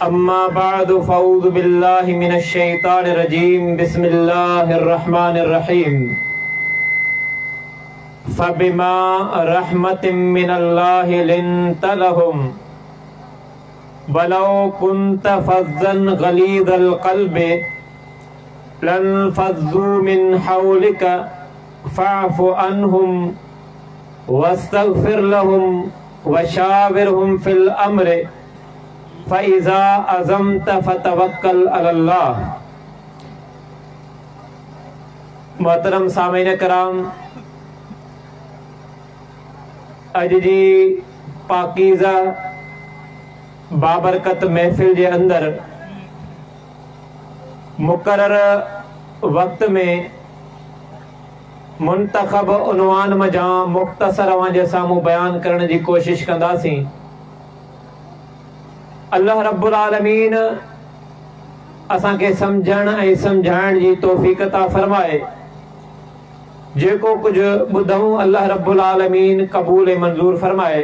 अम्मा बाद फ़अऊज़ु बिल्लाहि मिनश शैतानिर रजीम बिस्मिल्लाहिर रहमानिर रहीम फबिमा रहमतिम मिनल्लाहि लिन्त लहुम वलौ कुन्त फज़्ज़न गलीज़ल क़ल्बि लनफ़ज़्ज़ू मिन हौलिक फ़अफ़ु अन्हुम वस्तग़फ़िर लहुम वशाविरहुम फ़िल अम्र फ़इज़ा अज़म्त फ़तवक्कल अलल्लाह। मोहतरम सामीन कराम, अॼु जी पाकीज़ा बाबरकत महफ़िल जे अंदरि मुक़रर वक़्त में मुंतख़ब उनवान मंझां मुख़्तसर अव्हां जे साम्हूं बयान करण जी कोशिशि कंदासीं। अल्लाह रब्बुल आलमीन असांखे सम्झण ऐं सम्झाइण जी तौफ़ीक़ अता फरमाए। जेको कुझु ॿुधूं अल्लाह रब्बुल आलमीन क़बूल ऐं मंज़ूर फरमाए।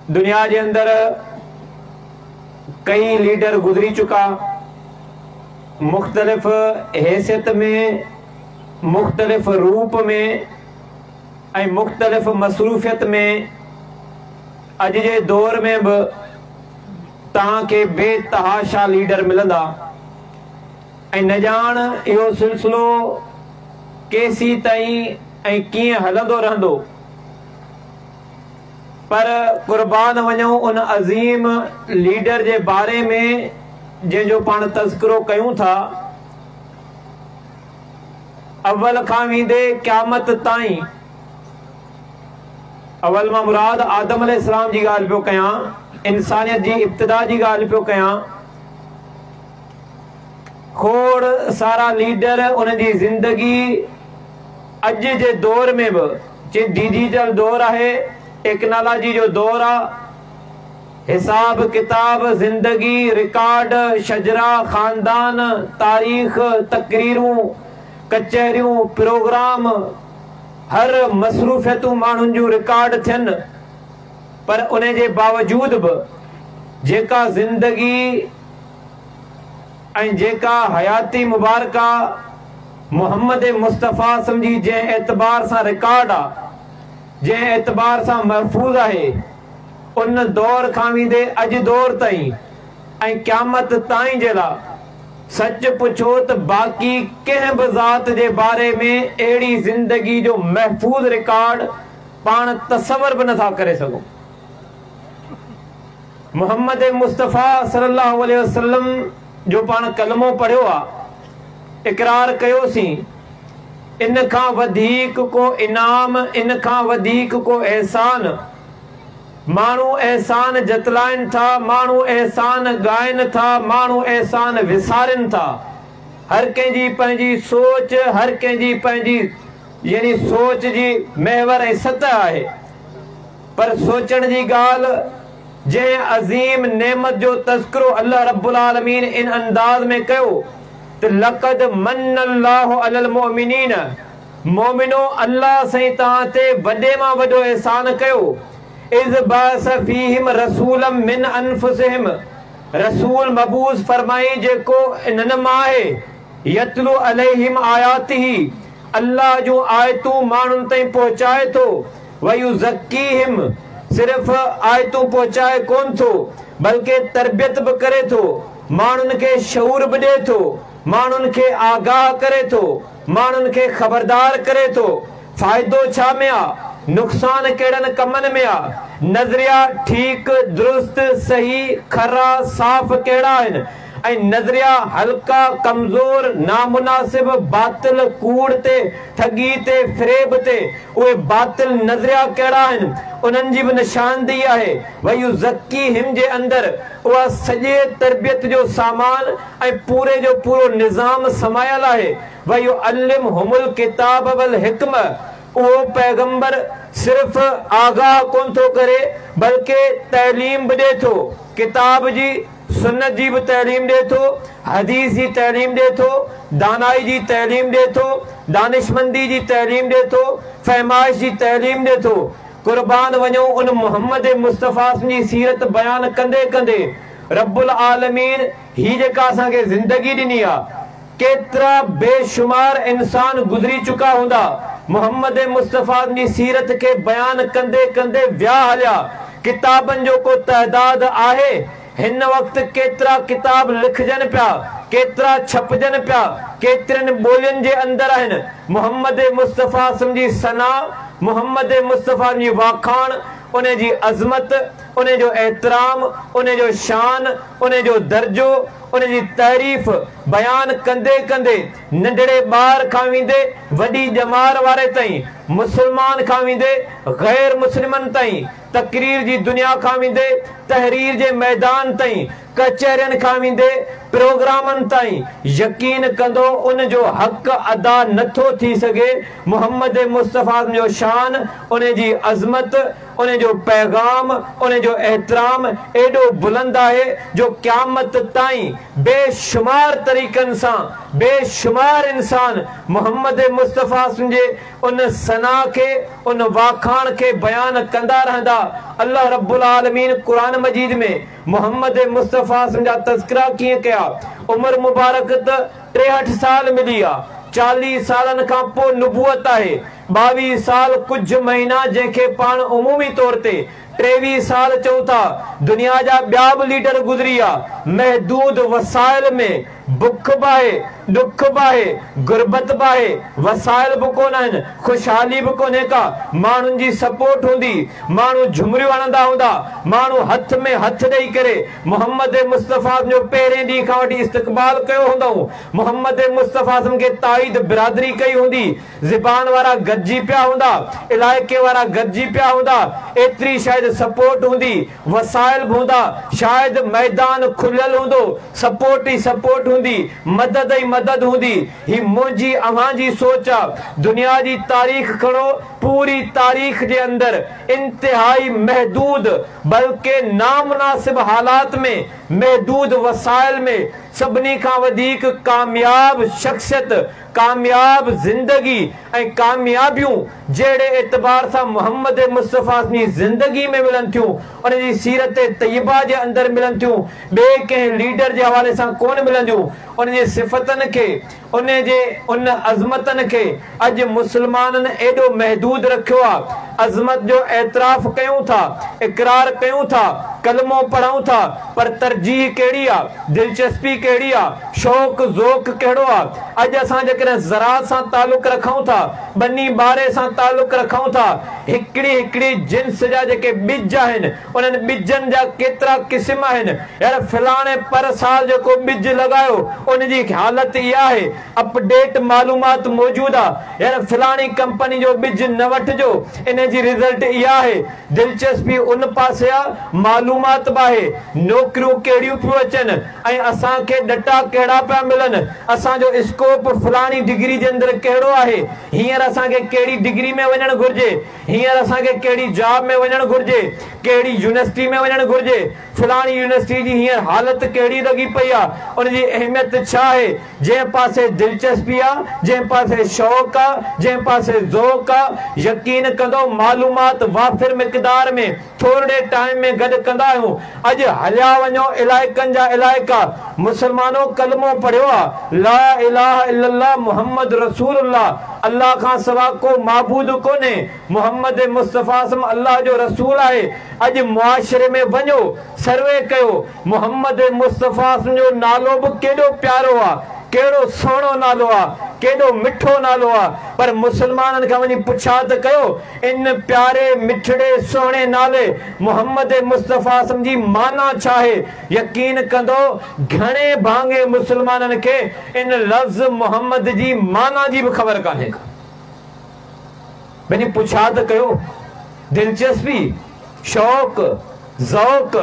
दुनिया जे अंदरि कई लीडर गुज़री चुका, मुख़्तलिफ़ हैसियत में, मुख़्तलिफ़ रूप में ऐं मुख़्तलिफ़ मसरूफ़ियत में अॼु जे दौर में बि तव्हांखे बेतहाशा लीडर मिलंदा ऐं न ॼाण इहो सिलसिलो केसी ताईं ऐं कीअं हलंदो रहंदो। पर कुर्बान वञूं उन अज़ीम लीडर जे बारे में जंहिंजो पाण तज़किरो कयूं था। अव्वल खां वेंदे क़यामत ताईं, अव्वल मां मुराद आदम अलैहिस्सलाम जी ॻाल्हि पियो कयां, इंसानियत जी इब्तिदा जी ॻाल्हि पियो कयां। खोड़ सारा लीडर उन्हनि जी ज़िंदगी अॼु जे दौर में बि, जे डिजिटल दौर आहे, टेक्नोलॉजी जो दौर आहे, हिसाब किताब, ज़िंदगी, रिकॉर्ड, शजरा, ख़ानदान, तारीख़, तकरीरूं, कचहरियूं, प्रोग्राम, हर मसरूफ़ियतूं माण्हुनि जूं रिकॉर्ड थियनि। पर उन जे बावजूद बि जेका ज़िंदगी ऐं जेका हयाती मुबारका मोहम्मद मुस्तफ़ा सम्झी जंहिं एतबार सां रिकॉर्ड आहे, जंहिं एतबार सां महफ़ूज़ आहे, उन दौर खां वेंदे अॼु दौर ताईं ऐं क़यामत ताईं जे लाइ सच पुछो त बाक़ी कंहिं बि ज़ात जे बारे में अहिड़ी ज़िंदगी जो महफ़ूज़ रिकॉर्ड पाण तसवर बि नथा करे सघूं। मोहम्मद मुस्तफ़ा सल्लल्लाहु अलैहि वसल्लम जो पाण कलमो पढ़ियो आहे, इक़रार कयोसीं, इन खां वधीक को इनाम, इन खां वधीक को एहसान। माण्हू एहसान जतलाइनि था, माण्हू एहसान ॻाइनि था, माण्हू एहसान विसारनि था। हर कंहिंजी पंहिंजी सोच, हर कंहिंजी पंहिंजी यानी सोच जी महवर ऐं सतह आहे। पर सोचण जी ॻाल्हि, जंहिं अज़ीम नेमत जो तज़किरो अल्लाह रब्बुल आलमीन इन अंदाज़ में कयो त लक़द मन्नल्लाहु अलल मुमिनीन, मोमिनो अल्लाह साईं तव्हां ते वॾे मां वॾो एहसान कयो। Is बास फ़ीहिम रसूलम मिन अनफुसिहिम, रसूल मबूस फरमाई जेको इन्हनि मां आहे। यतलू अलैहिम आयातिही, अल्लाह जूं आयतूं माण्हुनि ताईं पहुचाए थो। वयुज़क्कीहिम, सिर्फ़ आयतूं पहुचाए कोन थो बल्कि तरबियत बि करे थो, माण्हुनि खे शऊर बि ॾिए थो, माण्हुनि खे आगाह करे थो, माण्हुनि खे ख़बरदार करे थो। फ़ाइदो छा में आहे, नुक़सान कहिड़नि कमनि में आहे, नज़रिया ठीकु, दुरुस्त, सही, खरा, साफ़ कहिड़ा आहिनि ऐं नज़रिया हल्का, कमज़ोर, नामुनासिब, बातिल, कूड़ ते, ठगी ते, फ़रेब ते, उहे बातिल नज़रिया कहिड़ा आहिनि उन्हनि जी बि निशानदेही आहे। वयुज़क्कीहिम जे अंदरि उहा सॼे तरबियत जो सामान ऐं पूरे जो पूरो निज़ाम समायल आहे। वयुअल्लिमहुमुल किताब वल हिकम, उहो पैगंबर सिर्फ़ आगाह कोन थो करे बल्कि तइलीम बि ॾिए थो, किताब जी, सुन्नत जी बि तइलीम ॾिए थो, हदीस जी तइलीम ॾिए थो, दानाई जी तइलीम ॾिए थो, दानिशमंदी जी तइलीम ॾिए थो, फहमाइश जी तइलीम ॾिए थो। قربان وڃون ان محمد مصطفيٰ صه جي سيرت بيان ڪندي ڪندي رب العالمين هي جيڪا اسان کي زندگي ڏني آ ڪيترا بي شمار انسان گذري چڪا هوندا محمد مصطفيٰ صه جي سيرت کي بيان ڪندي ڪندي ويا هليا ڪتابن جو ڪو تعداد آهي هن وقت ڪيترا ڪتاب لکجن پيا، ڪيترا ڇپجن پيا، ڪيترين ٻولين جي اندر آهن، محمد مصطفيٰ صه جي ثنا، محمد مصطفيٰ جي واکاڻ، ان جي عظمت، ان جو احترام، ان جو شان، ان جو درجو، ان جي تعريف بيان ڪندي ڪندي ننڍڙي ٻار کان ويندي وڏي ڄمار واري تائين، مسلمان کان ويندي غير مسلمن تائين، تقرير جي دنيا کان ويندي تحرير جي ميدان تائين، ڪچهرين کان ويندي پروگرامن تائين، يقين ڪندو ان جو حق ادا نه ٿو ٿي سگهي، محمد مصطفيٰ جو شان، ان جي عظمت، ان جو پيغام، ان جو احترام ايڏو بلند آهي جو قيامت تائين بي شمار طريقن سان بي شمار انسان محمد مصطفيٰ جي ان ثنا کي، ان واکاڻ کي بيان ڪندا رهندا. الله رب العالمين قرآن مجيد ۾ محمد مصطفيٰ صه جا تذڪرا ڪيئن ڪيا؟ عمر مبارڪ ته 63 سال ملي آ، 40 سالن کان پوء نبوت آهي، 22 سال ڪجهه مهينا جنهن کي پاڻ عمومي طور تي 23 سال چئون ٿا، دنيا جا ٻيا به ليڊر گذري ويا، محدود وسائل ۾ بک به آهي، ڏک به آهي، غربت به آهي، وسائل به ڪونه آهن، خوشحالي به ڪونهي ڪا، ماڻهن جي سپورٽ هوندي، ماڻهو جهمريون هڻندا هوندا، ماڻهو هٿ ۾ هٿ ڏئي ڪري محمد مصطفيٰ جو پهرين ڏينهن کان وٺي استقبال ڪيو هوندائون، محمد مصطفيٰ کي تائيد برادري ڪئي هوندي، زبان وارا گڏجي پيا هوندا، علائقي وارا گڏجي پيا هوندا، ايتري شايد سپورٽ هوندي، وسائل به هوندا، شايد ميدان کليل هوندو، سپورٽ ئي سپورٽ هوندي، مدد ئي مدد هوندي، هي منهنجي اوهان جي سوچ آ، دنيا جي تاريخ کڻو، پوري تاريخ جي اندر انتهائي محدود بلڪه نامناسب حالات ۾ محدود وسائل ۾ سڀني کان وڌيڪ ڪامياب شخصيت ڪامياب زندگي ۽ ڪاميابيون جهڙي اعتبار سان محمد مصطفيٰ جي زندگي ۾ ملن ٿيون، ان جي سيرت طيبه جي اندر ملن ٿيون، ٻئي ڪنهن ليڊر جي حوالي سان ڪونه ملنديون. ان جي صفتن کي، ان جي ان عظمتن کي اڄ مسلمانن ايڏو محدود رکيو آ. عظمت جو اعتراف ڪيون ٿا، اقرار ڪيون ٿا، ڪلمو پڙهون ٿا، پر ترجيح ڪهڙي آ؟ دلچسپي ڪهڙي آ؟ شوق ذوق ڪهڙو آ؟ اڄ اسان جيڪڏهن زراعت سان تعلق رکون ٿا، ٻني ٻاري سان تعلق رکون ٿا، هڪڙي هڪڙي جنس جا جيڪي ٻج آهن، انهن ٻجن جا ڪيترا قسم آهن، يار فلاڻي پر سال جيڪو ٻج لڳايو ان جي حالت اها آهي، اپڊيٽ معلومات موجود آ، يار فلاڻي ڪمپني جو ٻج نه وٺجو، ان جي رزلٽ اها آهي. دلچسپي ان پاسي آ، معلومات به آهي، نوڪريون ڪهڙيون پيون اچن ۽ اسان کي ڏٽا ڪهڙا پيا ملن، اسان جو اسڪوپ فلاڻي ڊگري جي اندر ڪهڙو آهي، هينئر اسان کي ڪهڙي ڊگري ۾ وڃڻ گهرجي، هينئر اسان کي ڪهڙي جاب ۾ وڃڻ گهرجي، ڪهڙي يونيورسٽي ۾ وڃڻ گهرجي، فلاڻي يونيورسٽي جي هينئر حالت ڪهڙي لڳي پئي آ، ان جي اهميت ڇا آهي، جنهن پاسي دلچسپي آ، جنهن پاسي شوق آ، جنهن پاسي ذوق آ، يقين ڪندو معلومات وافر مقدار ۾ ٿورڙي ٽائيم ۾ گڏ ڪندا آهيون. اڄ هليا وڃو علائقن جا علائقا، مسلمانو ڪلمو پڙهيو آ، لا اله الا الله محمد رسول الله، الله کان سوا ڪو معبود ڪونهي، محمد مصطفيٰ صه الله جو رسول آهي، اڄ معاشري ۾ وڃو سروي ڪيو محمد مصطفيٰ صه جو نالو به ڪيڏو پيارو آ، ڪهڙو سهڻو نالو آ، ڪيڏو مٺو نالو آ، پر مسلمانن کان وڃي پڇا ته ڪيو ان پياري مٺڙي سهڻي نالي محمد مصطفيٰ صه جي معنيٰ ڇا آهي؟ يقين ڪندو گهڻي ڀاڱي مسلمانن کي ان لفظ محمد جي معنيٰ جي به خبر ڪانهي ڪا. وڃي پڇا ته ڪيو. دلچسپي، شوق، ذوق،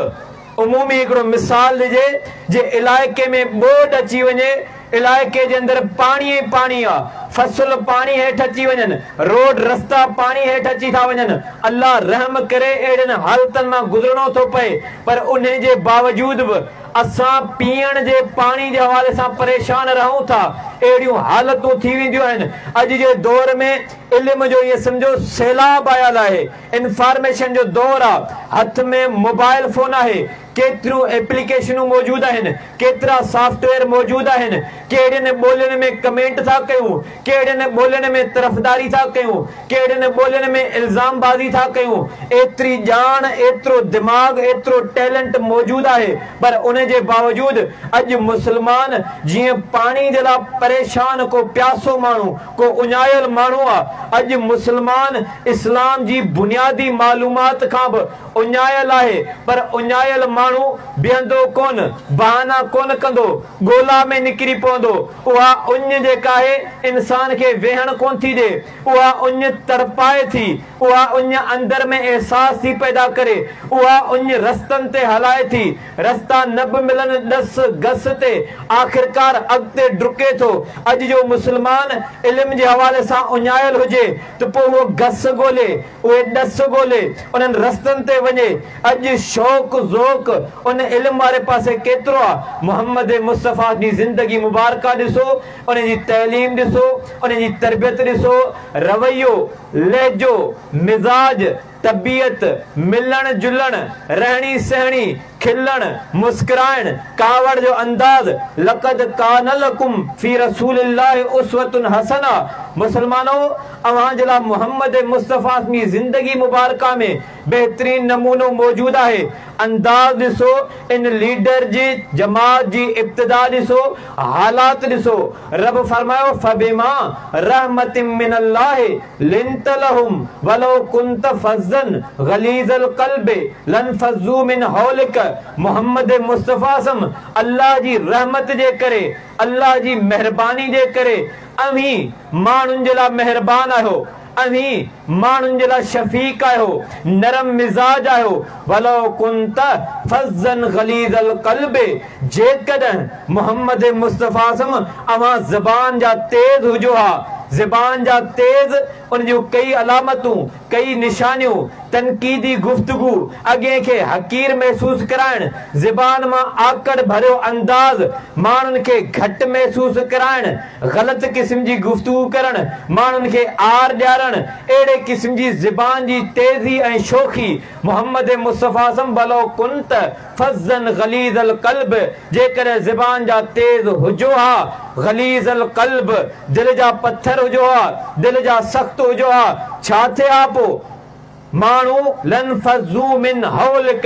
عمومي هڪڙو مثال ڏجي، جي علائقي ۾ ٻوڏ اچي وڃي، علائقي جي اندر پاڻي ئي پاڻي آ، فصل پاڻي هيٺ اچي وڃن، روڊ رستا پاڻي هيٺ اچي ٿا وڃن، الله رحم ڪري اهڙين حالتن مان گذرڻو ٿو پئي، پر انهي جي باوجود به اسان پيئڻ جي پاڻي جي حوالي سان پريشان رهون ٿا. اهڙيون حالتون ٿي وينديون آهن. اڄ جي دور ۾ علم جو ائين سمجهو سيلاب آيل آهي. انفارميشن جو دور آ. هٿ ۾ موبائل فون آهي. ڪيتريون ايپليڪيشنون موجود آهن، ڪيترا سافٽ ويئر موجود آهن، ڪهڙين ٻولين ۾ ڪمينٽ ٿا ڪيون، ڪهڙين ٻولين ۾ طرفداري ٿا ڪيون، ڪهڙين ٻولين ۾ الزام بازي ٿا ڪيون، ايتري ڄاڻ، ايترو دماغ، ايترو ٽيلنٽ موجود آهي پر ان جي باوجود اڄ مسلمان جيئن پاڻي جي لاء پريشان ڪو پياسو ماڻهو، ڪو اڃايل ماڻهو آ، اڄ مسلمان اسلام جي بنيادي معلومات کان به اڃايل آهي پر اڃايل ماڻهو بيهندو ڪونه، بهانا ڪونه ڪندو، ڳولا ۾ نڪري پوندو. اها اڃ جيڪا آهي انسان کي ويهڻ ڪونه ٿي ڏي، اها اڃ تڙپائي ٿي، اها اڃ اندر ۾ احساس ٿي پيدا ڪري، اها اڃ رستن تي هلائي ٿي، رستا نه به ملن ڏس گس تي آخرڪار اڳتي ڊڪي ٿو. اڄ جو مسلمان علم جي حوالي سان اڃايل هجي ته پوء اهو گس ڳولي، اهي ڏس ڳولي انهن رستن تي وڃي. اڄ شوق ذوق ان علم واري پاسي ڪيترو آ. محمد مصطفيٰ جي زندگي مبارڪه ڏسو، ان جي تعليم ڏسو، ان جي تربيت ڏسو، رويو، لهجو، مزاج، طبيعت، ملڻ جلڻ، رهڻي سهڻي، کلڻ، مسڪرائڻ، ڪاوڙ جو انداز، لقد ڪان لڪم في رسول الله اسوة حسنة، مسلمانو! اوهان جي لاء محمد مصطفيٰ جي زندگي مبارڪه ۾ بهترين نمونو موجود آهي، انداز ڏسو، ان ليڊر جي جماعت جي ابتدا ڏسو، حالات ڏسو، رب فرمايو، فبما رحمة من الله لنت لهم ولو ڪنت فظا غليظ القلب لانفضوا من حولک محمد مصطفيٰ صم الله جي رحمت جي ڪري الله جي مهرباني جي ڪري اوهين ماڻهن جي لاء مهربان آهيو اوهين ماڻهن جي لاء شفيق آهيو نرم مزاج آهيو ولو ڪنت فظا غليظ القلب جيڪڏهن محمد مصطفيٰ صم اوهان زبان جا تيز هجو ها، زبان جا تيز، ان جون ڪئي علامتون، ڪئي نشانيون، تنقيدي گفتگو، اڳئين کي حقير محسوس ڪرائڻ، زبان مان آڪڙ ڀريو انداز، ماڻهن کي گهٽ محسوس ڪرائڻ، غلط قسم جي گفتگو ڪرڻ، ماڻهن کي آر ڏيارڻ، اهڙي قسم جي زبان جي تيزي ۽ شوخي، محمد مصطفيٰ صم ولو ڪنت فظا غليظ القلب جيڪڏهن زبان جا تيز هجو ها، غليظ القلب دل جا پٿر هجو ها، دل جا سخت هجو ها، ڇا ٿئي ها پوء؟ ماڻهو لانفضوا من حولک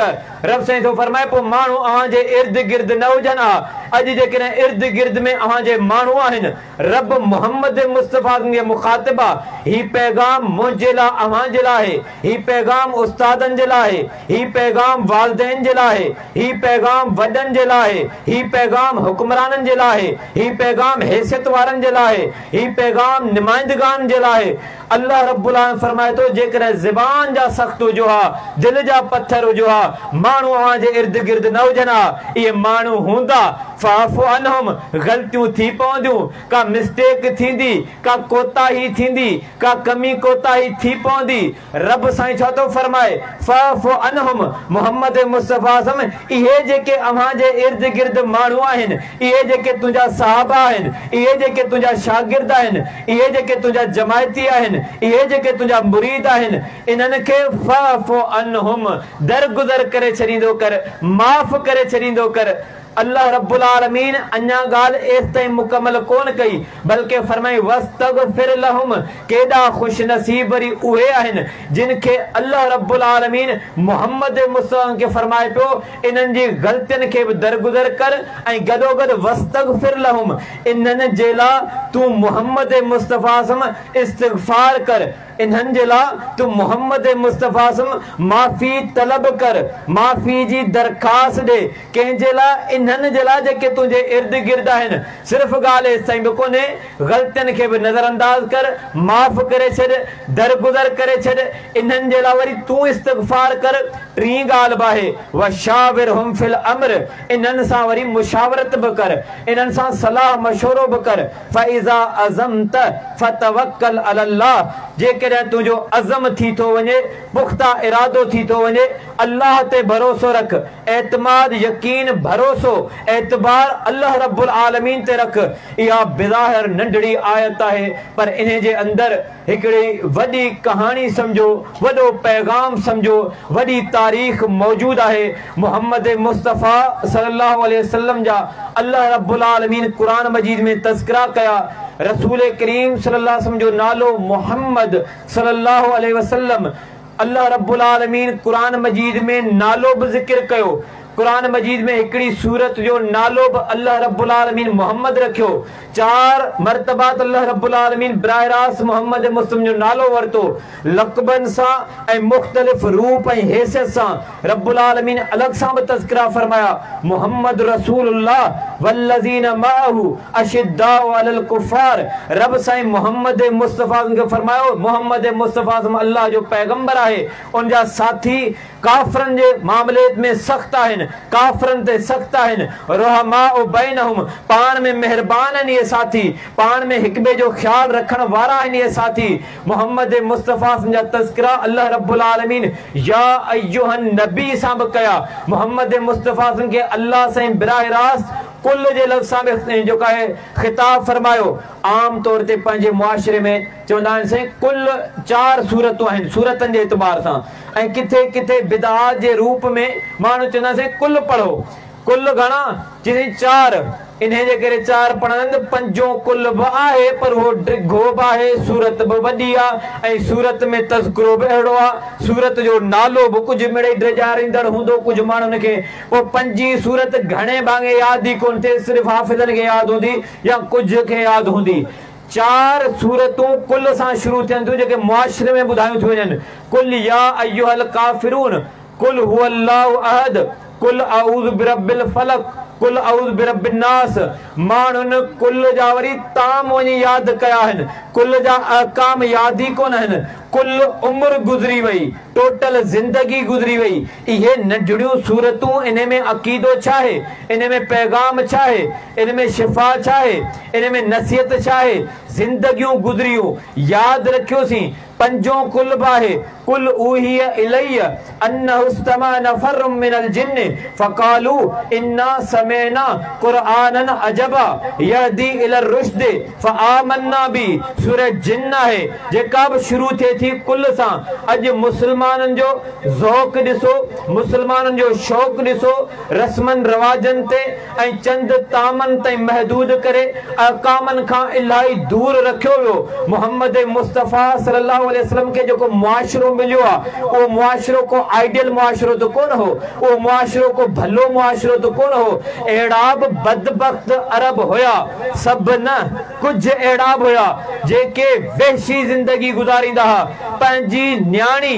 رب سائين ٿو فرمائي پوء ماڻهو اوهان جي ارد گرد نه هجن ها، اڄ جيڪڏهن ارد گرد ۾ اوهان جي ماڻهو آهن، رب محمد مصطفيٰ کي مخاطب آ، هي پيغام منهنجي لاء اوهان جي لاء آهي، هي پيغام استادن جي لاء آهي، هي پيغام والدين جي لاء آهي، هي پيغام وڏن جي لاء آهي، هي پيغام حڪمرانن جي لاء آهي، هي پيغام حيثيت وارن جي لاء آهي، هي پيغام نمائندگان جي لاء آهي. الله رب العالمين فرمائي ٿو، جيڪڏهن زبان جا سخت هجو ها، دل جا پٿر هجو ها، ماڻهو اوهان جي ارد گرد نه هجن ها، اهي ماڻهو هوندا، فاعف عنهم، غلطيون ٿي پونديون، ڪا مسٽيڪ ٿيندي، ڪا ڪوتاهي ٿيندي، ڪا ڪمي ڪوتاهي ٿي پوندي، رب سائين ڇا ٿو فرمائي، فاعف عنهم، محمد مصطفيٰ صم، اهي جيڪي اوهان جي ارد گرد ماڻهو آهن، اهي جيڪي تنهنجا صحابه آهن، اهي جيڪي تنهنجا شاگرد آهن، اهي جيڪي تنهنجا جماعتي آهن، اهي جيڪي تنهنجا مريد آهن، انهن کي فاعف عنهم، درگذر ڪري ڇڏيندو ڪر، معاف ڪري ڇڏيندو ڪر. الله رب العالمين اڃا ڳالهه ايستائين مڪمل ڪونه ڪئي، بلڪه فرمائين واستغفر لهم ڪيڏا خوش نصيب وري اهي آهن جن کي الله رب العالمين محمد مصطفيٰ کي فرمائي پيو انهن جي غلطين کي به درگذر ڪر ۽ گڏوگڏ واستغفر لهم انهن جي لا تون محمد مصطفيٰ صم استغفار ڪر انهن جي لا تون محمد مصطفيٰ صم معافي طلب ڪر معافي جي درخواست ڏي ڪنهن جي لاء؟ انهن جي لاء جيڪي تنهنجي ارد گرد آهن. صرف ڳالهه ايستائين به ڪونهي، غلطين کي به نظرانداز ڪر، معاف ڪري ڇڏ، درگذر ڪري ڇڏ، انهن جي لاء وري تون استغفار ڪر. ٽين ڳالهه به آهي، وشاورهم في الامر، انهن سان وري مشاورت به ڪر، انهن سان صلاح مشورو به ڪر، فاذا عزمت فتوڪل علي الله، جيڪڏهن. جيڪڏهن تنهنجو عزم ٿي ٿو وڃي، پخته ارادو ٿي ٿو وڃي، الله تي ڀروسو رک، اعتماد، يقين، ڀروسو، اعتبار الله رب العالمين تي رک. اها بظاهر ننڍڙي آيت آهي پر انهي جي اندر هڪڙي وڏي ڪهاڻي سمجهو، وڏو پيغام سمجهو، وڏي تاريخ موجود آهي. محمد مصطفيٰ صلي الله عليه وسلم جا الله رب العالمين قرآن مجيد ۾ تذڪرا ڪيا. رسول ڪريم صلي الله عليه وسلم جو نالو محمد صلي الله عليه وسلم الله رب العالمين قرآن مجيد ۾ نالو به ذڪر ڪيو. قرآن مجيد ۾ هڪڙي سورت جو نالو به الله رب العالمين محمد رکيو. چار مرتبا ته الله رب العالمين براه راست محمد مصطفيٰ جو نالو ورتو. لقبن سان ۽ مختلف روپ ۽ حيثيت سان رب العالمين الڳ سان به تذڪرا فرمايا، محمد رسول الله والذين معه اشداء علي الڪفار رب سائين محمد مصطفيٰ کي فرمايو، محمد مصطفيٰ الله جو پيغمبر آهي، ان جا ساٿي ڪافرن جي معاملي ۾ سخت آهن، ڪافرن تي سخت آهن، رحماء بينهم، پاڻ ۾ مهربان آهن اهي ساٿي، پاڻ ۾ هڪٻئي جو خيال رکڻ وارا آهن اهي ساٿي، محمد مصطفيٰ صه جا تذڪرا الله رب العالمين يا ايها النبي سان به ڪيا، محمد مصطفيٰ صه کي الله سائين براه راست قل جي لفظ سان به جيڪو آهي خطاب فرمايو، عام طور تي پنهنجي معاشري ۾ چوندا آهن سائين قل چار سورتون آهن سورتن جي اعتبار سان ۽ ڪٿي ڪٿي بدعات جي روپ ۾ ماڻهو چوندا آهن سائين قل پڙهو قل گهڻا؟ چي سائين چار انهي جي ڪري چار پڙهندا آهن ته پنجون قل به آهي پر اهو ڊگهو به آهي سورت به وڏي آ ۽ سورت ۾ تذڪرو به اهڙو آ سورت جو نالو به ڪجهه مڙئي ڊيڄاريندڙ هوندو ڪجهه ماڻهن کي پوء پنجين سورت گهڻي ڀاڱي ياد ئي ڪونه ٿئي صرف حافظن کي ياد هوندي يا ڪجهه کي ياد هوندي. چار سورتون قل سان شروع ٿين ٿيون جيڪي معاشري ۾ ٻڌايون ٿيون وڃن، قل يا ايها الڪافرون، قل هو الله احد، قل اعوذ برب الفلق، قل اعوذ برب الناس، ماڻهن قل جا وري طعام وڃي ياد ڪيا آهن، قل جا احڪام ياد ئي ڪونه آهن، ڪل عمر گذري وئي، ٽوٽل زندگي گذري وئي، اهي ننڍڙيون سورتون انهي ۾ عقيدو ڇا آهي، انهي ۾ پيغام ڇا آهي، ان ۾ شفا ڇا آهي، ان ۾ نصيحت ڇا آهي، زندگيون گذريون، ياد رکيوسين، پنجون قل به آهي، قل اوحي الي انه استمع نفر من الجن فقالوا انا سمعنا قرآنا عجبا يهدي الي الرشد فآمنا به، سوره جن آهي، جيڪا به شروع ٿئي ٿي قل سان، اڄ مسلمانن جو ذوق ڏسو، مسلمانن جو شوق ڏسو، رسمن رواجن تي ۽ چند طعامن تائين محدود ڪري احڪامن کان الاهي دور رکيو ويو. محمد مصطفيٰ صلي الله عليه وسلم کي جيڪو معاشرو مليو آ اهو معاشرو ڪو آئيڊيل معاشرو ته ڪونه هو، اهو معاشرو ڪو ڀلو معاشرو ته ڪونه هو. اهڙا به بدبخت عرب هيا، سڀ نه، ڪجهه اهڙا به هيا جيڪي وحشي زندگي گذاريندا ها. پنهنجي نياڻي،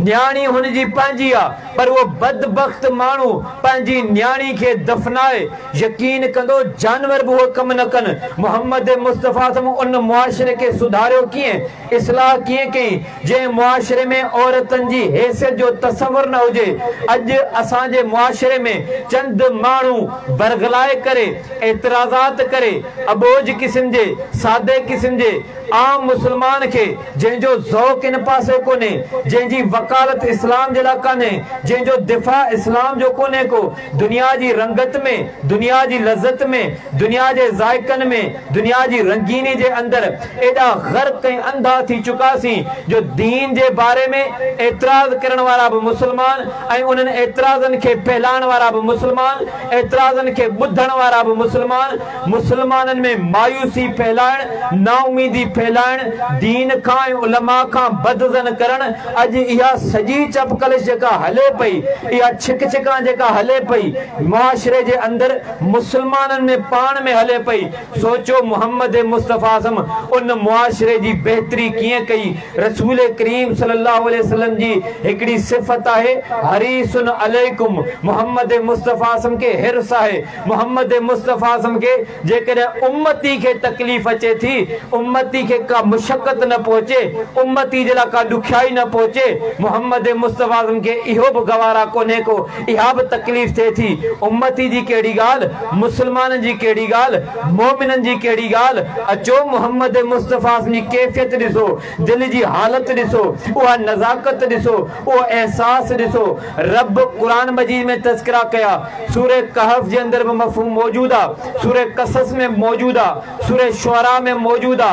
نياڻي هن جي پنهنجي آ، پر اهو بدبخت ماڻهو پنهنجي نياڻي کي دفنائي، يقين ڪندو جانور به اهو ڪم نه ڪن. محمد مصطفيٰ صه ان معاشري کي سڌاريو ڪيئن؟ اصلاح ڪيئن ڪئي؟ جنهن معاشري ۾ عورتن جي حيثيت جو تصور نه هجي. اڄ اسان جي معاشري ۾ چند ماڻهو برغلائي ڪري، اعتراضات ڪري، اٻوجهه قسم جي، سادي قسم جي، عام مسلمان کي جنهن جو ذوق ان پاسي ڪونهي، جنهن جي وڪالت اسلام جي لاء ڪانهي، جنهن جو دفاع اسلام جو ڪونهي ڪو، دنيا جي رنگت ۾، دنيا جي لذت ۾، دنيا جي ذائقن ۾، دنيا جي رنگيني جي اندر ايڏا غرق ۽ انڌا ٿي چڪاسين جو دين جي باري ۾ اعتراض ڪرڻ وارا به مسلمان ۽ انهن اعتراضن کي ڦهلائڻ وارا به مسلمان، اعتراضن کي ٻڌڻ وارا به مسلمان، مسلمانن ۾ مايوسي ڦهلائڻ، نااميدي ڦهلائڻ، دين کان ۽ علماء کان بدظن ڪرڻ، اڄ اها سڄي چپقلش جيڪا هلي پئي، اها ڇڪ ڇڪان جيڪا هلي پئي، معاشري جي اندر مسلمانن ۾ پاڻ ۾ هلي پئي، سوچو محمد مصطفيٰ صه ان معاشري جي بهتري ڪيئن ڪئي، رسول ڪريم صلي الله عليه وسلم جي هڪڙي صفت آهي حريص عليڪم محمد مصطفيٰ صه کي حرص آهي، محمد مصطفيٰ صه کي جيڪڏهن امتي کي تڪليف اچي ٿي، امتي کي ڪا مشقت نه پهچي، امتي جي لاء ڪا ڏکيائي نه پهچي، محمد مصطفيٰ صلعم کي اهو به گوارا ڪونهي ڪو، اها به تڪليف ٿئي ٿي، امتي جي ڪهڙي ڳالهه، مسلمانن جي ڪهڙي ڳالهه، مؤمنن جي ڪهڙي ڳالهه، اچو محمد مصطفيٰ صلعم جي ڪيفيت ڏسو، دل جي حالت ڏسو، اها نزاڪت ڏسو، اهو احساس ڏسو، رب قرآن مجيد ۾ تذڪرا ڪيا، سورة ڪهف جي اندر به مفهوم موجود آ، سورة قصص ۾ موجود آ، سورة شعراء ۾ موجود آ،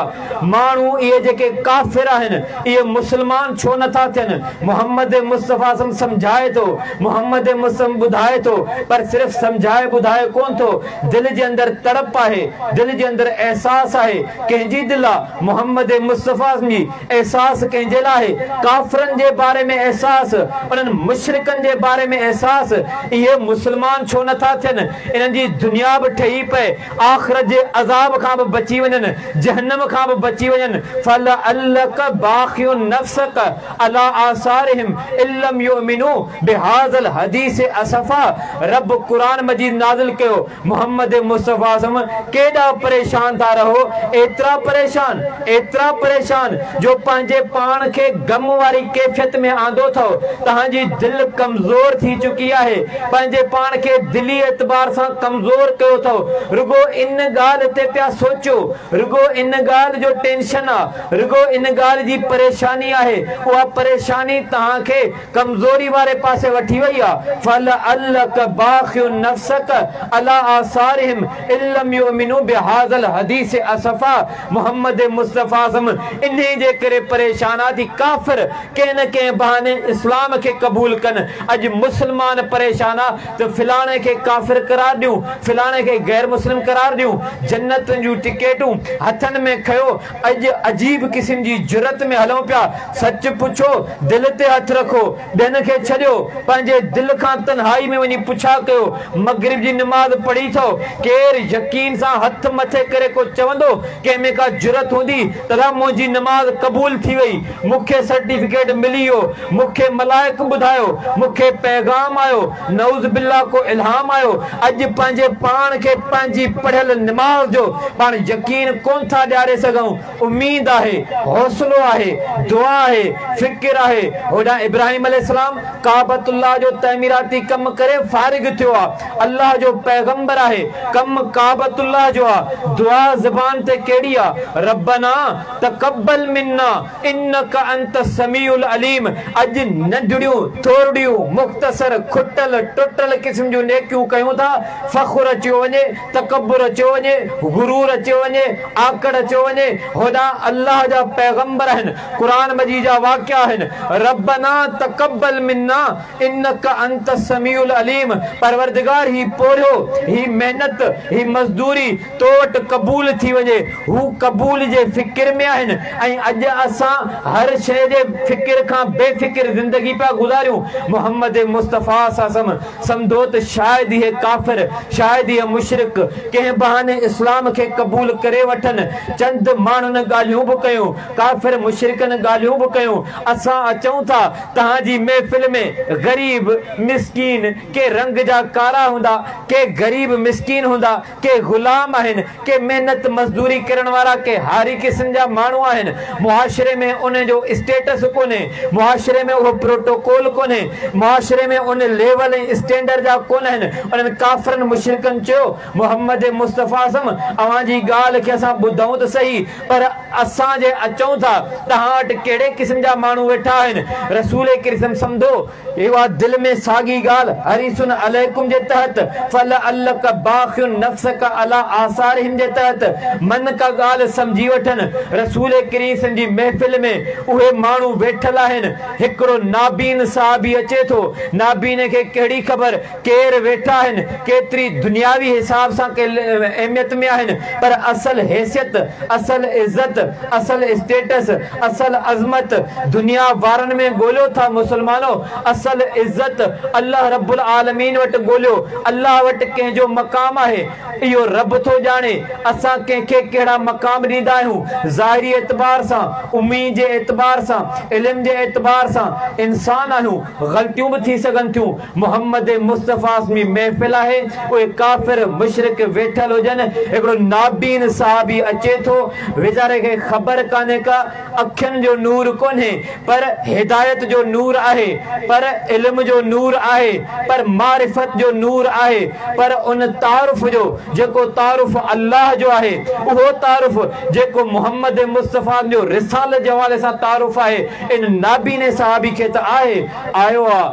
ماڻهو اهي جيڪي ڪافر آهن اهي مسلمان ڇو نه ٿا ٿين، محمد مصطفيٰ صلعم سمجهائي ٿو، محمد مصطفيٰ ٻڌائي ٿو، پر صرف سمجهائي ٻڌائي ڪونه ٿو، دل جي اندر تڙپ آهي، دل جي اندر احساس آهي، ڪنهن جي دل آ؟ محمد مصطفيٰ صلعم جي، احساس ڪنهن جي لاء آهي؟ ڪافرن جي باري ۾ احساس، انهن مشرڪن جي باري ۾ احساس، اهي مسلمان ڇو نه ٿا ٿين؟ انهن جي دنيا به ٺهي پئي، آخرت جي عذاب کان به بچي وڃن، جهنم کان به بچي وڃن، فلعلک باخع نفسک علي آثارهم ان لم يؤمنوا بهذا الحديث اسفا رب قرآن مجيد نازل ڪيو، محمد مصطفيٰ صلعم ڪيڏا پريشان ٿا رهو، ايترا پريشان، ايترا پريشان جو پنهنجي پاڻ کي غم واري ڪيفيت ۾ آندو اٿو، توهان جي دل ڪمزور ٿي چڪي آهي، پنهنجي پاڻ کي دلي اعتبار سان ڪمزور ڪيو اٿو، رڳو ان ڳالهه تي پيا سوچيو، رڳو ان ڳالهه جو ٽينشن آ، رڳو ان ڳالهه جي پريشاني آهي، اها پريشاني توهان کي ڪمزوري واري پاسي وٺي وئي آ، فلعلک باخع نفسک علي آثارهم ان لم يؤمنوا بهذا الحديث اسفا محمد مصطفيٰ صلعم انهي جي ڪري پريشان آ ته ڪافر ڪنهن نه ڪنهن بهاني اسلام کي قبول ڪن، اڄ مسلمان پريشان آ ته فلاڻي کي ڪافر قرار ڏيون، فلاڻي کي غير مسلم قرار ڏيون، جنت جون ٽڪيٽون هٿن ۾ کنيو اڄ عجيب قسم جي جرئت ۾ هلون پيا، سچ پڇو دل تي هٿ رکو، ٻين کي ڇڏيو، پنهنجي دل کان تنهائي ۾ وڃي پڇا ڪيو، مغرب جي نماز پڙهي اٿو؟ ڪير يقين سان هٿ مٿي ڪري ڪو چوندو، ڪنهن ۾ ڪا جرئت هوندي ته ادا منهنجي نماز قبول ٿي وئي، مون کي سرٽيفڪيٽ ملي ويو، مون کي ملائڪ ٻڌايو، مون کي پيغام آيو، نعوذ بالله ڪو الهام آيو، اڄ پنهنجي پاڻ کي پنهنجي پڙهيل نماز جو پاڻ يقين ڪونه ٿا ڏياري سگهون، اميد آهي، حوصلو آهي، دعا آهي، فڪر آهي، هوڏانهن ابراهيم عليه السلام ڪعبة الله جو تعميراتي ڪم ڪري فارغ ٿيو آ، الله جو پيغمبر آهي، ڪم ڪعبة الله جو آ، دعا زبان تي ڪهڙي آ، ربنا تقبل منا انک انت السميع العليم اڄ ننڍڙيون، ٿورڙيون، مختصر، کٽل، ٽٽل قسم جون نيڪيون ڪيون ٿا، فخر اچيو وڃي، تڪبر اچيو وڃي، غرور اچيو وڃي، آڪڙ اچيو وڃي، هوڏانهن الله جا پيغمبر آهن، قرآن مجيد جا واقعا آهن، ربنا تقبل منا انک انت السميع العليم پروردگار هي پورهيو، هي محنت، هي مزدوري تو وٽ قبول ٿي وڃي، هو قبول جي فڪر ۾ آهن ۽ اڄ اسان هر شيء جي فڪر کان بي فڪر زندگي پيا گذاريون، محمد مصطفيٰ صلعم سمجهو ته شايد اهي ڪافر، شايد اهي مشرڪ ڪنهن بهاني اسلام کي قبول ڪري وٺن، چند ماڻهن ڳالهيون به ڪيون، ڪافر مشرڪن ڳالهيون به ڪيون، اسان اچون ٿا توهان جي محفل ۾ غريب، مسڪين، ڪي رنگ جا ڪارا هوندا، ڪي غريب مسڪين هوندا، ڪي غلام آهن، ڪي محنت مزدوري ڪرڻ وارا، ڪي هاري قسم جا ماڻهو آهن، معاشري ۾ انهن جو اسٽيٽس ڪونهي، معاشري ۾ اهو پروٽوڪول ڪونهي، معاشري ۾ ان ليول ۽ اسٽينڊر جا ڪونهن، انهن ڪافرن مشرڪن چيو، محمد مصطفيٰ صلعم اوهان جي ڳالهه کي اسان ٻڌون ته سهي پر اسان جي اچون ٿا توهان وٽ ڪهڙي قسم جا ماڻهو ويٺا آهن، رسول ڪريم سمجهو اها دل ۾ ساڳي ڳالهه حريص عليڪم جي تحت فلعلک باخع نفسک علي آثارهم جي تحت من ڪا ڳالهه سمجهي وٺن رسول ڪريم صلعم جي محفل ۾ اهي ماڻهو ويٺل آهن هڪڙو نابين صحابي اچي ٿو نابين کي ڪهڙي خبر ڪير ويٺا آهن ڪيتري دنياوي حساب سان ڪي اهميت ۾ آهن پر اصل حيثيت اصل عزت اصل اسٽيٽس اصل عظمت دنيا وارن ۾ ڳوليو ٿا مسلمانو اصل عزت الله رب العالمين وٽ ڳوليو الله وٽ ڪنهن جو مقام آهي اهو رب ٿو ڄاڻي اسان ڪنهن کي ڪهڙا مقام ڏيندا آهيون ظاهري اعتبار سان امي جي اعتبار سان علم جي اعتبار سان انسان آهيون غلطيون به ٿي سگهن ٿيون محمد مصطفيٰ جي محفل آهي اهي ڪافر مشرڪ ويٺل هجن هڪڙو نابين صحابي اچي ٿو ويچاري کي خبر ڪانهي ڪا، اکين جو نور ڪونهي، پر هدايت جو نور آهي، پر علم جو نور آهي، پر معرفت جو نور آهي، پر ان تعارف جو جيڪو تعارف الله جو آهي، اهو تعارف جيڪو محمد مصطفيٰ جو رسالت جي حوالي سان تعارف آهي، ان نابيني صحابي کي ته آهي، آيو آ.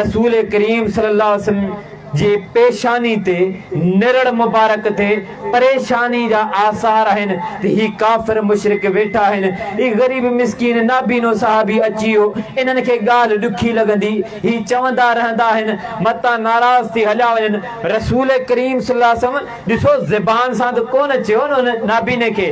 رسول ڪريم صلي الله عليه وسلم جي پيشاني تي نرڙ مبارڪ تي پريشاني جا آثار آهن ته هي ڪافر مشرڪ ويٺا آهن، هي غريب مسڪين نابينو صحابي اچي ويو، انهن کي ڳالهه ڏکي لڳندي، هي چوندا رهندا آهن، متان ناراض ٿي هليا وڃن. رسول ڪريم صلي الله عليه وسلم ڏسو زبان سان ته ڪونه چيو نه ان نابيني کي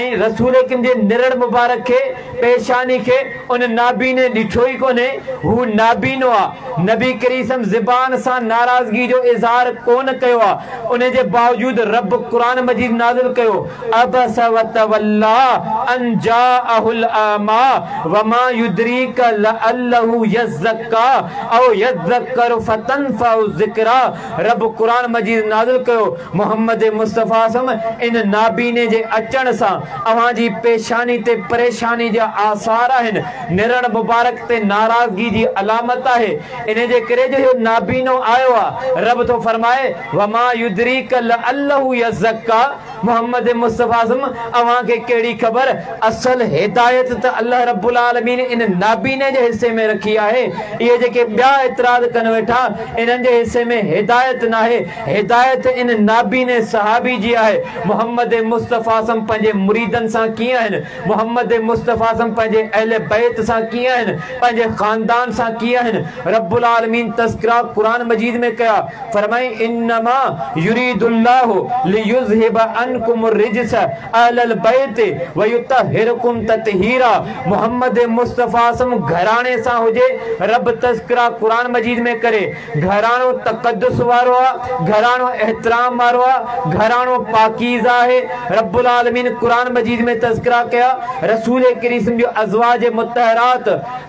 ۽ رسول ڪريم جي نرڙ مبارڪ کي، پيشاني کي، ان نابيني ڏٺو ئي ڪونهي، هو نابينو آ، نبي ڪريم صلعم زبان سان ناراضگي جو اظهار ڪونه ڪيو آ، ان جي باوجود رب قرآن مجيد نازل ڪيو، عبس وتوليٰ ان جاءه الاعميٰ وما يدريڪ لعله يزڪيٰ او يذڪر فتنفعه الذڪريٰ، رب قرآن مجيد نازل ڪيو، محمد مصطفيٰ صلعم ان نابيني جي اچڻ سان اوهان جي پيشاني تي پريشاني جا آثار آهن، نرڙ مبارڪ تي ناراضگي جي علامت آهي، انهي جي ڪري جو اهو نابينو آيو آ، رب ٿو فرمائي، وما يدريڪ لعله يزڪيٰ، محمد مصطفيٰ صلعم اوهان کي ڪهڙي خبر، اصل هدايت ته الله رب العالمين ان نابيني جي حصي ۾ رکي آهي، اهي جيڪي ٻيا اعتراض ڪن ويٺا انهن جي حصي ۾ هدايت ناهي، هدايت ان نابيني صحابي جي آهي، محمد مصطفيٰ صلعم پنهنجي مريدن سان ڪيئن آهن، محمد مصطفيٰ صلعم پنهنجي اهل بيت سان ڪيئن آهن، پنهنجي خاندان سان ڪيئن آهن، رب العالمين تذڪرا قرآن مجيد ۾ ڪيا، فرمائين، انما يريد الله ليذهب عنڪم الرجس اهل البيت ويطهرڪم تطهيرا محمد مصطفيٰ صلعم گهراڻي سان هجي رب تذڪرا قرآن مجيد ۾ ڪري گهراڻو تقدس وارو آ گهراڻو احترام وارو آ گهراڻو پاڪيزه آهي رب العالمين قرآن مجيد ۾ تذڪرا ڪيا رسول ڪريم صلعم جو ازواج مطهرات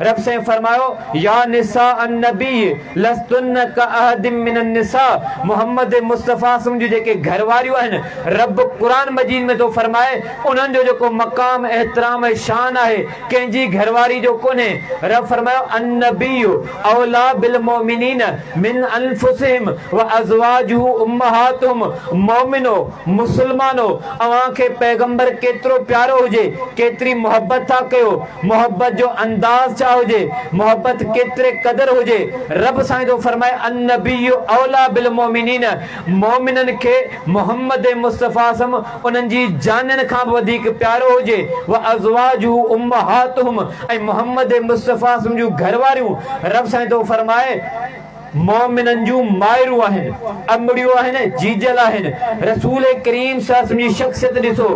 رب سائين فرمايو يا نساء النبي لستن ڪاحد من النساء محمد مصطفيٰ صلعم جون جيڪي گهر واريون آهن رب قرآن مجيد ۾ ٿو فرمائي انهن جو جيڪو مقام احترام ۽ شان آهي ڪنهن جي گهر واري جو ڪونهي رب فرمايو النبي اوليٰ بالمؤمنين من انفسهم وازواجه امهاتهم مؤمنو مسلمانو اوهان کي پيغمبر ڪيترو پيارو هجي ڪيتري محبت ٿا ڪيو محبت جو انداز ڇا هجي، محبت ڪيتري قدر هجي، رب سائين ٿو فرمائي النبي اوليٰ بالمؤمنين مؤمنن کي محمد مصطفيٰ صلعم انهن جي جانين کان به وڌيڪ پيارو هجي، وازواجه امهاتهم ۽ محمد مصطفيٰ صلعم جون گهرواريون، رب سائين ٿو فرمائي. مؤمنن جون مائرون آهن، امڙيون آهن، جيجل آهن. رسول ڪريم صلعم جي شخصيت ڏسو،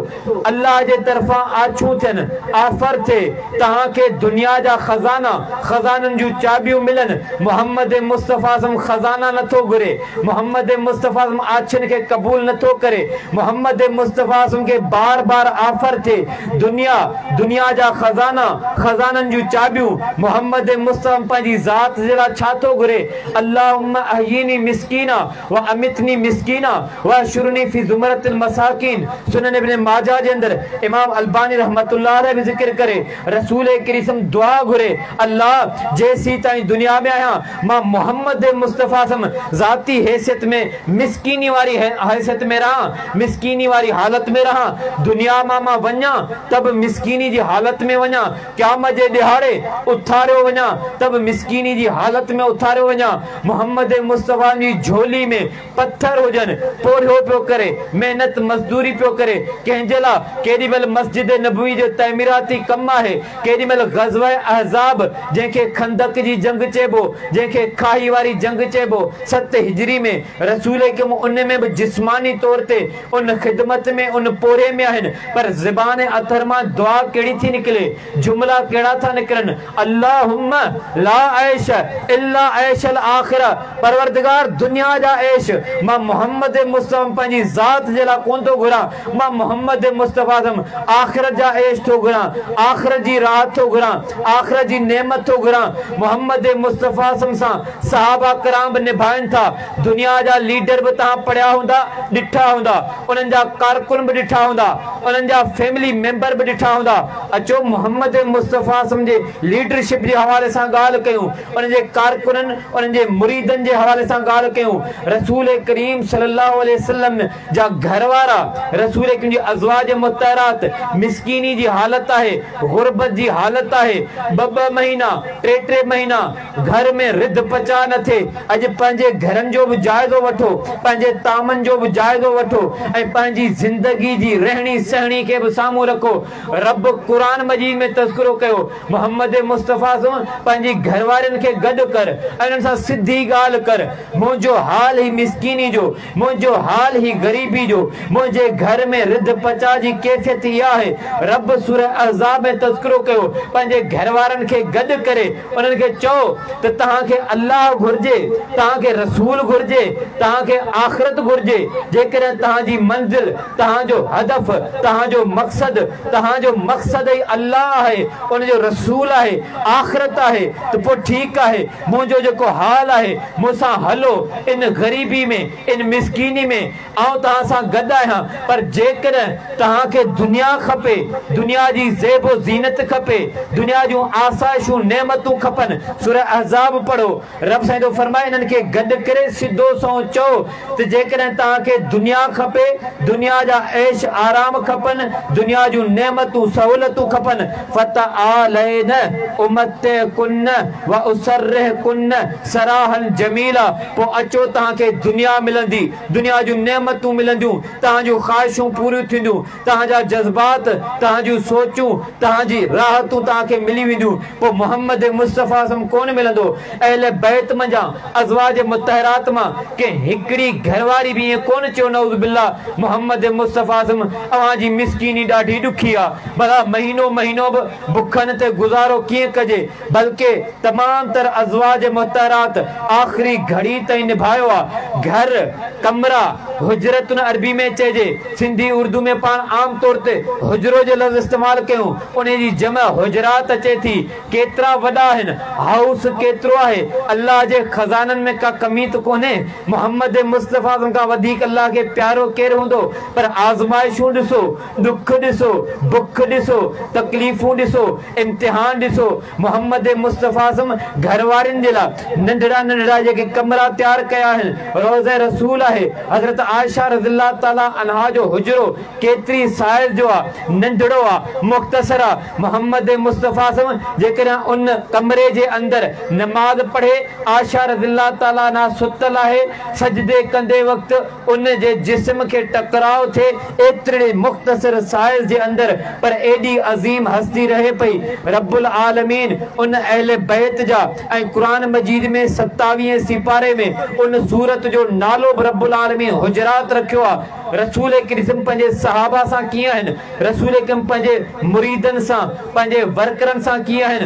الله جي طرفان آڇون ٿين، آفر ٿئي، توهان کي دنيا جا خزانا، خزانن جون چاٻيون ملن، محمد مصطفيٰ صلعم خزانا نه ٿو گهري، محمد مصطفيٰ صلعم آڇن کي قبول نه ٿو ڪري، محمد مصطفيٰ صلعم کي بار بار آفر ٿئي، دنيا، دنيا جا خزانا، خزانن جون چاٻيون، محمد مصطفيٰ پنهنجي ذات جي لاء ڇا ٿو گهري؟ اللهم احيني مسڪينا وامتني مسڪينا واحشرني في زمرة المساڪين سنن ابن ماجه جي اندر امام الباني رحمة الله عليه به ذڪر ڪري رسول ڪريم صلعم دعا گهري الله جيسيتائين دنيا ۾ آهيان مان محمد مصطفيٰ صلعم ذاتي حيثيت ۾ مسڪيني واري حيثيت ۾ رهان، مسڪيني واري حالت ۾ رهان، دنيا مان مان وڃان ته به مسڪيني جي حالت ۾ وڃان، قيامت جي ڏهاڙي اٿاريو وڃان ته به مسڪيني جي حالت ۾ اٿاريو وڃان، محمد مصطفيٰ جي جهولي ۾ پٿر هجن، پورهيو پيو ڪري، محنت مزدوري پيو ڪري، ڪنهن جي لاء؟ ڪيڏي مهل مسجد نبوي جو تعميراتي ڪم آهي، ڪيڏي مهل غزوه احزاب جنهن کي خندق جي جنگ چئبو، جنهن کي کاهي واري جنگ چئبو، ست هجري ۾ رسول ڪريم ان ۾ به جسماني طور تي ان خدمت ۾ ان پورهيي ۾ آهن پر زبان اطهر مان دعا ڪهڙي ٿي نڪلي، جملا ڪهڙا ٿا نڪرن، اللهم لا عيش الا عيش الاخرة. الاخره، پروردگار دنيا جا عيش مان محمد مصطفيٰ پنهنجي ذات جي لاء ڪونه ٿو گهران، مان محمد مصطفيٰ صلعم آخرت جا عيش ٿو گهران، آخرت جي راحت ٿو گهران، آخرت جي نعمت ٿو گهران. محمد مصطفيٰ صلعم سان صحابه ڪرام به نڀائن ٿا. دنيا جا ليڊر به توهان پڙهيا هوندا، ڏٺا هوندا، انهن جا ڪارڪن به ڏٺا هوندا، انهن جا فيملي ميمبر به ڏٺا هوندا. اچو محمد مصطفيٰ صلعم جي ليڊرشپ جي حوالي سان ڳالهه ڪيون، انهن جي ڪارڪنن، انهن جي مريدن جي حوالي سان ڳالهه ڪيون. رسول ڪريم صلي الله عليه وسلم جا گهر وارا، رسول ڪريم جي ازواج مطهرات، مسڪيني جي حالت آهي، غربت جي حالت آهي، ٻه ٻه مهينا، ٽي ٽي مهينا گهر ۾ رڌ پچاء نه ٿئي، اڄ پنهنجي گهرن جو به جائزو وٺو، پنهنجي طعامن جو به جائزو وٺو ۽ پنهنجي زندگي جي رهڻي سهڻي کي به سامهون رکو. رب قرآن مجيد ۾ تذڪرو ڪيو، محمد مصطفيٰ صه پنهنجي گهروارين کي گڏ ڪر ۽ انهن سان سڌي ڳالهه ڪر، منهنجو حال هي مسڪيني جو، منهنجو حال هي غريبي جو، منهنجي گهر ۾ رڌ پچاء جي ڪيفيت اها آهي. رب سوره احزاب ۾ تذڪرو ڪيو، پنهنجي گهروارن کي گڏ ڪري انهن کي چئو ته توهان کي الله گهرجي، توهان کي رسول گهرجي، توهان کي آخرت گهرجي، جيڪڏهن توهان جي منزل، توهان جو هدف، توهان جو مقصد، توهان جو مقصد ئي الله آهي، ان جو رسول آهي، آخرت آهي ته پوء ٺيڪ آهي، منهنجو جيڪو حال آهي، مون سان هلو، ان غريبي ۾، ان مسڪيني ۾، آئون توهان سان گڏ آهيان، پر جيڪڏهن توهان کي دنيا کپي، دنيا جي زيب و زينت کپي، دنيا جون آسائشون، نعمتون کپن، سوره احزاب پڙهو، رب سائين ٿو فرمائي انهن کي گڏ ڪري سڌو سنئون چئو ته جيڪڏهن توهان کي دنيا کپي، دنيا جا عيش آرام کپن، دنيا جون نعمتون سهولتون کپن، فتعالين امتعڪن واسرحڪن سراحا جميلا پوء اچو توهان کي دنيا ملندي، دنيا جون نعمتون ملنديون، توهان جون خواهشون پوريون ٿينديون، توهان جا جذبات، توهان جون سوچون، توهان جي راحتون توهان کي ملي وينديون، پوء محمد مصطفيٰ صلعم ڪونه ملندو. اهل بيت منجهان، ازواج مطهرات مان ڪنهن هڪڙي گهرواري به ائين ڪونه چيو نعوذ بالله محمد مصطفيٰ صلعم اوهان جي مسڪيني ڏاڍي ڏکي آ، ڀلا مهينو مهينو به بکن تي گذارو ڪيئن ڪجي؟ بلڪه تمام تر ازواج مطهرات آخري گهڙي تائين نڀايو آ. گهر، ڪمرا، حجرتن عربي ۾ چئجي، سنڌي اردو ۾ پاڻ عام طور تي حجرو جو لفظ استعمال ڪيون، انهي جي جمع حجرات اچي ٿي، ڪيترا وڏا آهن، هائوس ڪيترو آهي، الله جي خزانن ۾ ڪا ڪمي ته ڪونهي، محمد مصطفيٰ صلعم کان وڌيڪ الله کي پيارو ڪير هوندو، پر آزمائشون ڏسو، ڏک ڏسو، بک ڏسو، تڪليفون ڏسو، امتحان ڏسو، محمد مصطفيٰ صلعم گهر وارين جي لاء ننڍڙا ننڍڙا جيڪي ڪمرا تيار ڪيا آهن، روضه رسول آهي، حضرت عائشه رضي الله تعالٰي عنها جو حجرو ڪيتري سائيز جو آ، ننڍڙو آ، مختصر آ، محمد مصطفيٰ صلعم جيڪڏهن ان ڪمري جي اندر نماز پڙهي، عائشه رضي الله تعالٰي عنها ستل آهي، سجدي ڪندي وقت ان جي جسم کي ٽڪراء ٿئي ايترڙي مختصر سائيز جي اندر پر ايڏي عظيم هستي رهي پئي رب العالمين ان اهل بيت جا ۽ قرآن مجيد ۾ ستاويهين سيپاري ۾ ان سورت جو نالو به رب العالمين حجرات رکيو آ رسول ڪريم پنهنجي صحابه سان ڪيئن آهن رسول ڪريم پنهنجي مريدن سان پنهنجي ورڪرن سان ڪيئن آهن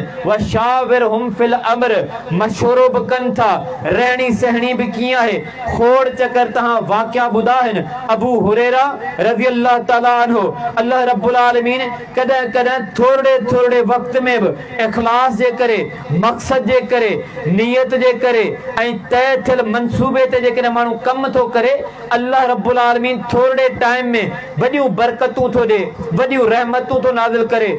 وشاورهم في الامر مشورو به ڪن ٿا رهڻي سهڻي به ڪيئن آهي کوڙ چڪر توهان واقعا ٻڌا آهن ابو هريره رضي الله تعالٰي عنه الله رب العالمين ڪڏهن ڪڏهن ٿورڙي ٿورڙي وقت ۾ به اخلاص جي ڪري مقصد جي ڪري نيت جي ڪري ۽ طئي ٿيل منصوبي تي جيڪڏهن ماڻهو ڪم ٿو ڪري الله رب العالمين ٿورڙي ٽائيم ۾ وڏيون برڪتون ٿو ڏي وڏيون رحمتون ٿو نازل ڪري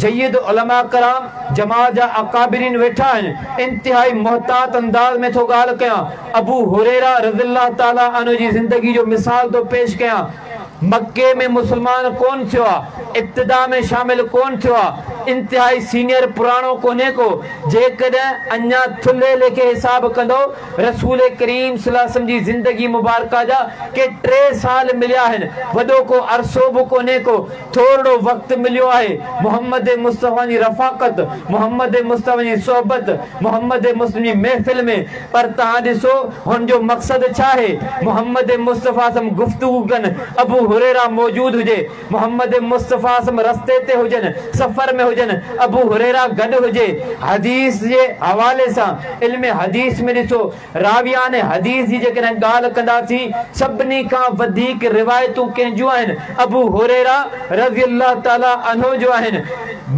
جيد علماء ڪرام جماعت جا اڪابرين ويٺا آهن انتهائي محتاط انداز ۾ ٿو ڳالهه ڪيان ابو هريره رضي الله تعالٰي عنه جي زندگي جو مثال ٿو پيش ڪيان، مڪي ۾ مسلمان ڪونه ٿيو آ، ابتدا ۾ شامل ڪونه ٿيو آ، انتهائي سينئر پراڻو ڪونهي ڪو، جيڪڏهن اڃا ٿلهي ليکي حساب ڪندؤ رسول ڪريم صلي الله عليه وسلم جي زندگي مبارڪه جا ڪي ٽي سال مليا آهن، وڏو ڪو عرصو به ڪونهي ڪو، ٿورڙو وقت مليو آهي، محمد مصطفيٰ جي رفاقت، محمد مصطفيٰ جي صحبت، محمد مصطفيٰ جي محفل ۾، پر توهان ڏسو هن جو مقصد ڇا آهي؟ محمد مصطفيٰ صلعم گفتگو ڪن، ابو هريره موجود هجي، محمد مصطفيٰ صلعم رستي تي هجن، سفر ۾ هجن. هجن، ابو هريره گڏ هجي. حديث جي حوالي سان علم حديث ۾ ڏسو، راويان حديث جي جيڪڏهن ڳالهه ڪنداسين، سڀني کان وڌيڪ روايتون ڪنهن جون آهن؟ ابو هريره رضي الله تعالٰي عنه جون آهن.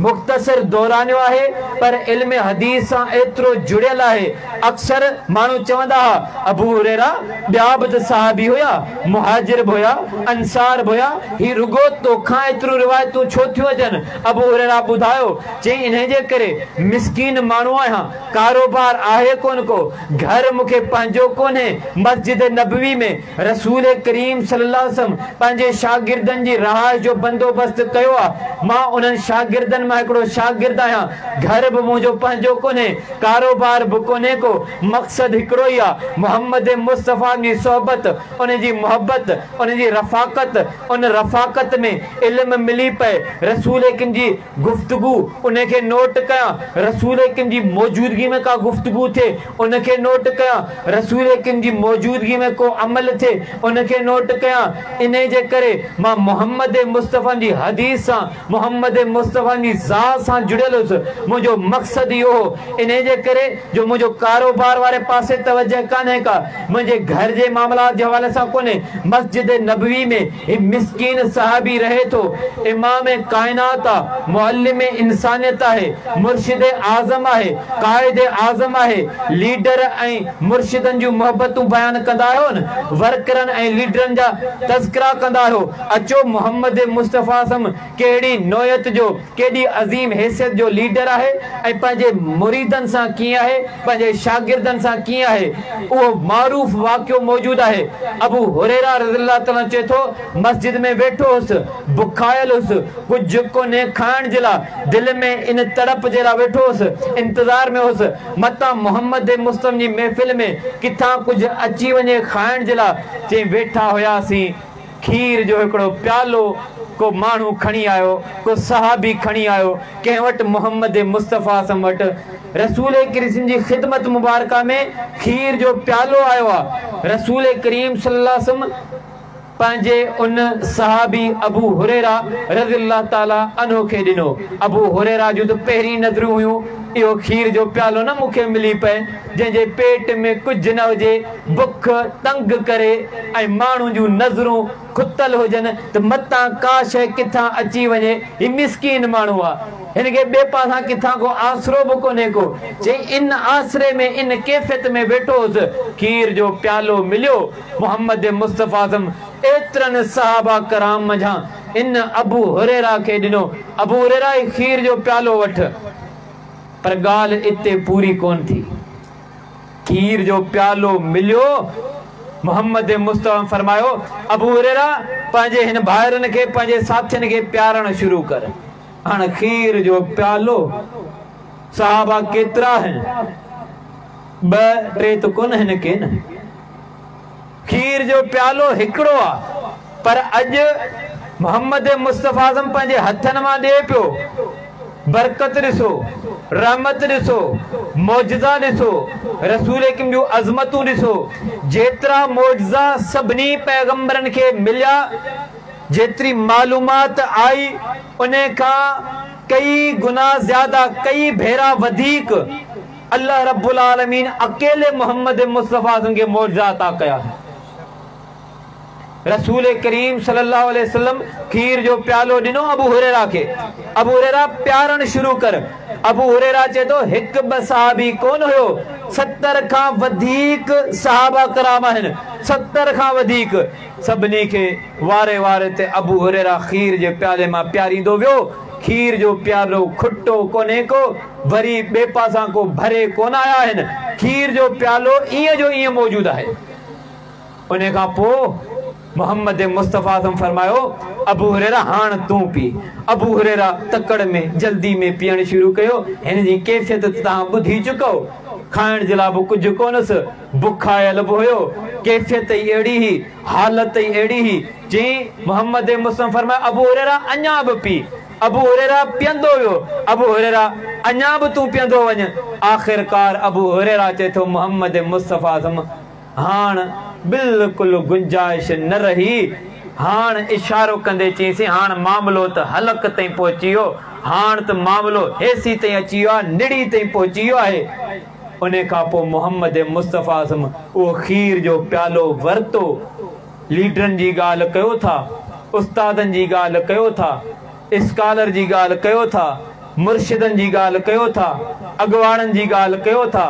مختصر دورانيو آهي، پر علم حديث سان ايترو جڙيل آهي. اڪثر ماڻهو چوندا ها، ابو هريره ٻيا به ته صحابي هيا، مهاجر به هيا، انصار به هيا، هي رڳو توکان ايتريون روايتون ڇو ٿيون اچن؟ ابو هريره ٻڌايو، چيائين انهي جي ڪري مسڪين ماڻهو آهيان، ڪاروبار آهي ڪونه ڪو، گهر مون کي پنهنجو ڪونهي، مسجد نبوي ۾ رسول ڪريم صلي الله عليه وسلم پنهنجي شاگردن جي رهائش جو بندوبست ڪيو آ، مان انهن شاگردن مان هڪڙو شاگرد آهيان، گهر به منهنجو پنهنجو ڪونهي، ڪاروبار به ڪونهي ڪو، مقصد هڪڙو ئي آ، محمد مصطفيٰ جي صحبت، ان جي محبت، ان جي رفاقت، ان رفاقت ۾ علم ملي پئي، رسول ڪريم جي گفتگو، ان کي نوٽ ڪيان، رسول ڪريم جي موجودگي ۾ ڪا گفتگو ٿئي، ان کي نوٽ ڪيان، رسول ڪريم جي موجودگي ۾ ڪو عمل ٿئي، ان کي نوٽ ڪيان، انهي جي ڪري مان محمد مصطفيٰ جي حديث سان، محمد مصطفيٰ جي ذات سان جڙيل هيس، منهنجو مقصد اهو هو، انهي جي ڪري جو منهنجو ڪاروبار واري پاسي توجه ڪانهي ڪا، منهنجي گهر جي معاملات جي حوالي سان ڪونهي، مسجد نبوي ۾ هي مسڪين صحابي رهي ٿو، امام ڪائنات آ، معلم انسانيت آهي، مرشد اعظم آهي، قائد اعظم آهي، ليڊر ۽ مرشدن جون محبتون بيان ڪندا آهيو نه، ورڪرن ۽ ليڊرن جا تذڪرا ڪندا آهيو، اچو محمد مصطفيٰ صه ڪهڙي نوعيت جو، ڪيڏي عظيم حيثيت جو ليڊر آهي ۽ پنهنجي مريدن سان ڪيئن آهي، پنهنجي شاگردن سان ڪيئن آهي، اهو معروف واقعو موجود آهي. ابو هريره رضي الله تعالٰي عنه چئي ٿو، مسجد ۾ ويٺو هوس، بکايل هوس، ڪجهه ڪونهي کائڻ جي لاء، دل ۾ ان تڙپ جي لاء ويٺو هوس، انتظار ۾ هوس، متان محمد مصطفيٰ جي محفل ۾ ڪٿان ڪجهه اچي وڃي کائڻ جي لاء، چئي ويٺا هياسين، کير جو هڪڙو پيالو ڪو ماڻهو کڻي آيو، ڪو صحابي کڻي آيو، ڪنهن وٽ محمد مصطفيٰ صه وٽ رسول ڪريم جي خدمت مبارڪه ۾ کير جو پيالو آيو آ، رسول ڪريم صلي الله عليه وسلم پنهنجي ان صحابي ابو هريره رضي الله تعالٰي عنه کي ڏنو، ابو هريره جون ته پهرين نظرون هيون، اهو کير جو پيالو نه مون کي ملي پئي، جنهن جي پيٽ ۾ ڪجهه نه هجي، بک تنگ ڪري ۽ ماڻهن جون نظرون کتل هجن ته متان ڪا شيء ڪٿان اچي وڃي، هي مسڪين ماڻهو آ، هن کي ٻئي پاسان ڪٿان ڪو آسرو به ڪونهي ڪو، چئي ان آسري ۾ ان ڪيفيت ۾ ويٺو هوس، کير جو پيالو مليو، محمد مصطفيٰ صه ايترن صحابه ڪرام منجهان ان ابو هريره کي ڏنو، ابو هريره هي کير جو پيالو وٺ. پر ڳالهه اتي پوري ڪونه ٿي. کير جو پيالو مليو، محمد مصطفيٰ فرمايو، ابو هريره! پنهنجي هن ڀائرن کي، پنهنجي ساٿين کي پيارڻ شروع ڪر. هاڻ کير جو پيالو، صحابه ڪيترا آهن؟ ٻه ٽي ته ڪونه آهن ڪي نه. کير جو پيالو هڪڙو آ پر اڄ محمد مصطفيٰ صه پنهنجي هٿن مان ڏئي پيو. برڪت ڏسو، رحمت ڏسو، معجزا ڏسو، رسول ڪريم جون عظمتون ڏسو. جيترا معجزا سڀني پيغمبرن کي مليا، جيتري معلومات آئي انهي کان ڪئي گنا زياده، ڪئي ڀيرا وڌيڪ الله رب العالمين اڪيلي محمد مصطفيٰ صه کي معجزا عطا ڪيا آهن. رسول ڪريم صلي الله عليه وسلم کير جو پيالو ڏنو ابو هريره کي، ابو هريره پيارڻ شروع ڪر. ابو هريره چئي ٿو هڪ ٻه صحابي ڪونه هيو، 70 کان وڌيڪ صحابه ڪرام آهن، 70 کان وڌيڪ، سڀني کي واري واري تي ابو هريره کير جي پيالي مان پياريندو ويو. کير جو پيالو کٽو ڪونهي ڪو، وري ٻئي پاسان ڪو ڀري ڪونه آيا آهن، کير جو پيالو ائين جو ائين موجود آهي. انهي کان پوء محمد مصطفيٰ صه فرمايو، ابو هريره هاڻ تون پي. ابو هريره تڪڙ ۾ جلدي ۾ پيئڻ شروع ڪيو، هن جي ڪيفيت ته توهان ٻڌي چڪؤ، کائڻ جي لاء به ڪجهه ڪونهس، بکايل به هيو، ڪيفيت ئي اهڙي هئي، حالت ئي اهڙي هئي، چيائين، محمد مصطفيٰ فرمايو، ابو هريره اڃا به پي. ابو هريره پيئندو ويو، ابو هريره اڃا به تون پيئندو وڃ. آخرڪار ابو هريره چئي ٿو، محمد مصطفيٰ صه هاڻ بلڪل گنجائش نه رهي. هاڻ اشارو ڪندي چيائينسين، هاڻ معاملو ته حلق تائين پهچي ويو. هاڻ ته معاملو هيسي تائين اچي ويو آهي، نڙي تائين پهچي ويو آهي. ان کان پوء محمد مصطفيٰ صلعم اهو کير جو پيالو ورتو. ليڊرن جي ڳالهه ڪيو ٿا، استادن جي ڳالهه ڪيو ٿا، اسڪالر جي ڳالهه ڪيو ٿا، مرشدن جي ڳالهه ڪيو ٿا، اڳواڻن جي ڳالهه ڪيو ٿا.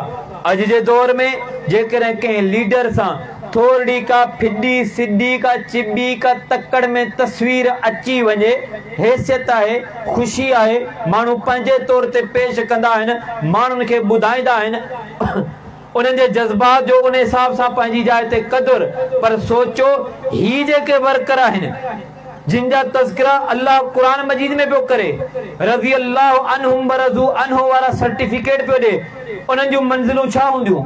اڄ جي دور ۾ جيڪڏهن ڪنهن ليڊر سان ٿورڙي ڪا ڦڏي، سڏي، ڪا چٻي، ڪا تڪڙ ۾ تصوير اچي وڃي، حيثيت آهي، خوشي آهي، ماڻهو پنهنجي طور تي پيش ڪندا آهن، ماڻهن کي ٻڌائيندا آهن، انهن جي جذبات جو ان حساب سان پنهنجي جاء تي قدر، پر سوچو هي جيڪي ورڪر آهن جن جا تذڪرا الله قرآن مجيد ۾ پيو ڪري، رضي الله عنهم ورضوا عنه وارا سرٽيفڪيٽ پيو ڏي، انهن جون منزلون ڇا هونديون؟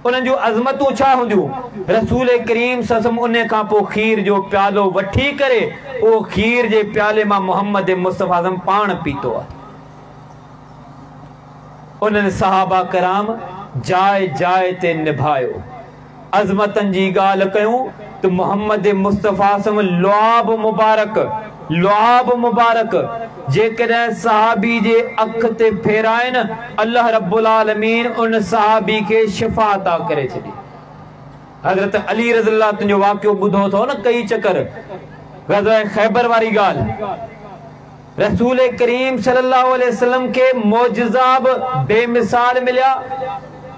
انهن جون عظمتون ڇا هونديون؟ رسول ڪريم صلي الله عليه وسلم انهي کان پوء کير جو پيالو وٺي ڪري اهو کير جي پيالي مان محمد مصطفيٰ صلي الله عليه وسلم پاڻ پيتو آهي. انهن صحابه ڪرام جاء جاء تي نڀايو. عظمتن جي ڳالهه ڪيون ته محمد مصطفيٰ صلعم لعاب مبارڪ، لعاب مبارڪ، جيڪڏهن صحابي جي اک تي ڦيرائن، الله رب العالمين ان صحابي کي شفا عطا ڪري ڇڏي. حضرت علي رضي الله تنهنجو واقعو ٻڌو اٿو نه ڪئي چڪر، غزوه خيبر واري ڳالهه. رسول ڪريم صلي الله عليه وسلم کي معجزا به بي مثال مليا،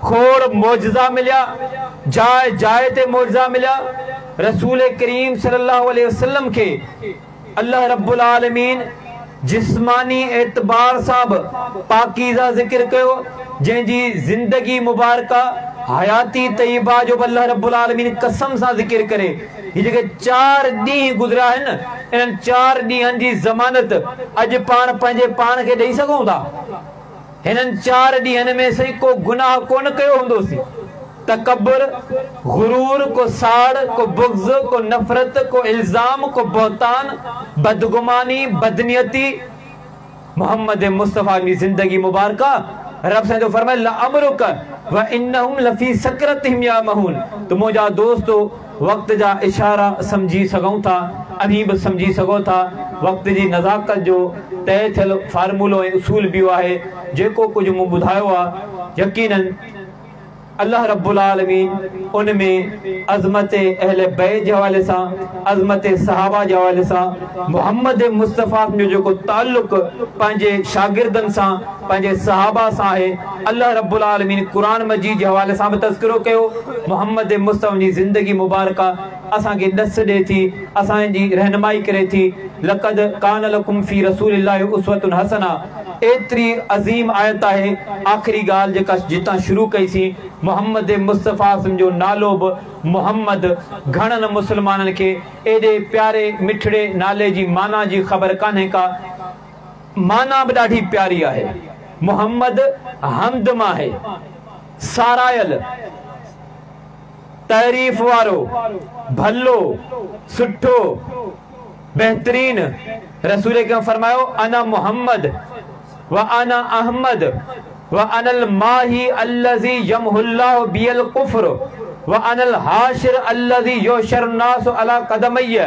کوڙ معجزا مليا، جاء جاء تي معجزا مليا، رسول ڪريم صلي الله عليه وسلم کي الله رب العالمين جسماني اعتبار سان به پاڪيزه ذڪر ڪيو، جنهن جي زندگي مبارڪه، حياتي طيبه جو به الله رب العالمين قسم سان ذڪر ڪري. هي جيڪي چار ڏينهن گذريا آهن نه، انهن چار ڏينهن جي ضمانت اڄ پاڻ پنهنجي پاڻ کي ڏئي سگهون ٿا؟ هنن چار ڏينهن ۾ سائين ڪو گناهه ڪونه ڪيو هوندوسين. تڪبر، غرور، ڪو ساڙ، ڪو بغض، ڪو نفرت، ڪو الزام، ڪو بهتان، بدگماني، بدنيتي، محمد مصطفيٰ جي زندگي مبارڪه رب سائين ٿو فرمائي لعمرک وانهم لفي سڪرتهم يعمهون ته منهنجا دوستو وقت جا اشارا سمجهي سگهون ٿا اوهين به سمجهي سگهو ٿا وقت جي نزاڪت جو طئي ٿيل فارمولو ۽ اصول به اهو آهي جيڪو ڪجهه مون ٻڌايو آهي يقينن الله رب العالمين ان ۾ عظمت اهل بيت جي حوالي سان، عظمت صحابه جي حوالي سان، محمد مصطفيٰ جو جيڪو تعلق پنهنجي شاگردن سان، پنهنجي صحابه سان آهي، الله رب العالمين قرآن مجيد جي حوالي سان به تذڪرو ڪيو، محمد مصطفيٰ جي زندگي مبارڪه اسان کي ڏس ڏئي ٿي، اسان جي رهنمائي ڪري ٿي، لقد ڪان لڪم في رسول الله اسوة حسنه ايتري عظيم آيت آهي، آخري ڳالهه جيڪا جتان شروع ڪئي سين، محمد مصطفيٰ صلعم جو نالو به محمد گهڻن مسلمانن کي ايڏي پياري مٺڙي نالي جي معنيٰ جي خبر ڪانهي ڪا، معنيٰ به ڏاڍي پياري آهي، محمد حمد مان آهي، ساراهيل. تعريف وارو، ڀلو، سٺو، بهترين، رسول اڪرم فرمايو، انا محمد و انا احمد و انا الماحي الذي يمحو الله بي الڪفر و انا الحاشر الذي يحشر الناس علي قدمي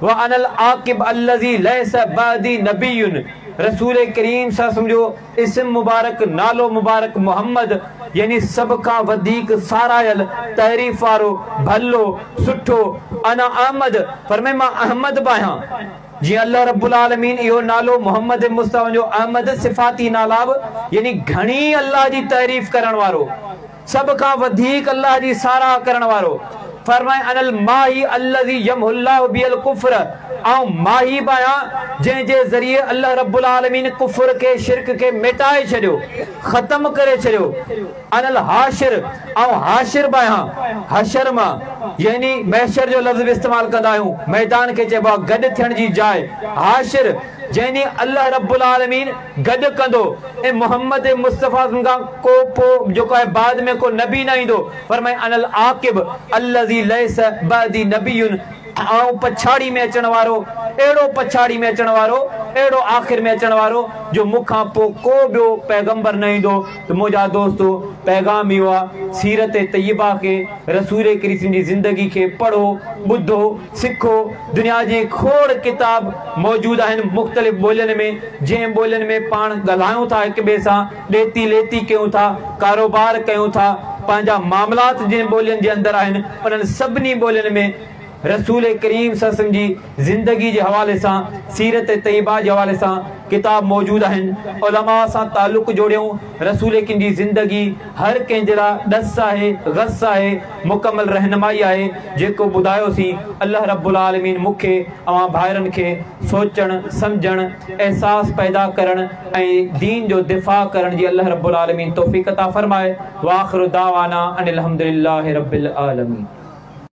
و انا العاقب الذي ليس بعدي نبي رسول ڪريم صلي الله عليه وسلم جو اسم مبارڪ، نالو مبارڪ محمد يعني سڀ کان وڌيڪ ساراهيل، تعريف وارو، ڀلو، سٺو، انا احمد، فرمائي مان احمد به آهيان. جيئن الله رب العالمين اهو نالو محمد مصطفيٰ جو احمد صفاتي نالا به يعني گهڻي الله جي تعريف ڪرڻ وارو. سڀ کان وڌيڪ الله جي ساراهه ڪرڻ وارو، فرمائي انا الماحي الذي يمحو الله بي الڪفر آئون ماحي به آهيان جنهن جي ذريعي الله رب العالمين ڪفر کي، شرڪ کي ميٽائي ڇڏيو، ختم ڪري ڇڏيو، انا الحاشر آئون حاشر به آهيان، حشر مان يعني محشر جو لفظ به استعمال ڪندا آهيون، ميدان کي چئبو آهي گڏ ٿيڻ جي جاء، حاشر جنهن ڏينهن الله رب العالمين گڏ ڪندو ۽ محمد مصطفيٰ صلعم کان ڪو پوء جيڪو آهي بعد ۾ ڪو نبي نه ايندو، فرمائي انا العاقب الذي ليس بعدي نبي آئون پڇاڙي ۾ اچڻ وارو اهڙو پڇاڙي ۾ اچڻ وارو اهڙو آخر ۾ اچڻ وارو جو مون کان پوء ڪو ٻيو پيغمبر نه ايندو ته منهنجا دوستو پيغام اهو آ سيرت طيبه کي رسول ڪريم جي زندگي کي پڙهو ٻڌو سکو دنيا جي کوڙ ڪتاب موجود آهن مختلف ٻولين ۾ جنهن ٻولين ۾ پاڻ ڳالهايون ٿا هڪ ٻئي سان ڏيتي ليتي ڪيون ٿا ڪاروبار ڪيون ٿا پنهنجا معاملات جن ٻولين جي اندر آهن انهن سڀني ٻولين ۾ رسول ڪريم صلعم جي زندگي جي حوالي سان سيرت طيبه جي حوالي سان ڪتاب موجود آهن علماء سان تعلق جوڙيون رسول ڪريم جي زندگي هر ڪنهن جي لاء ڏس آهي گس آهي مڪمل رهنمائي آهي جيڪو ٻڌايوسين الله رب العالمين مون کي اوهان ڀائرن کي سوچڻ سمجهڻ احساس پيدا ڪرڻ ۽ دين جو دفاع ڪرڻ جي الله رب العالمين توفيق عطا فرمائي واخر دعوانا ان الحمدلله رب العالمين.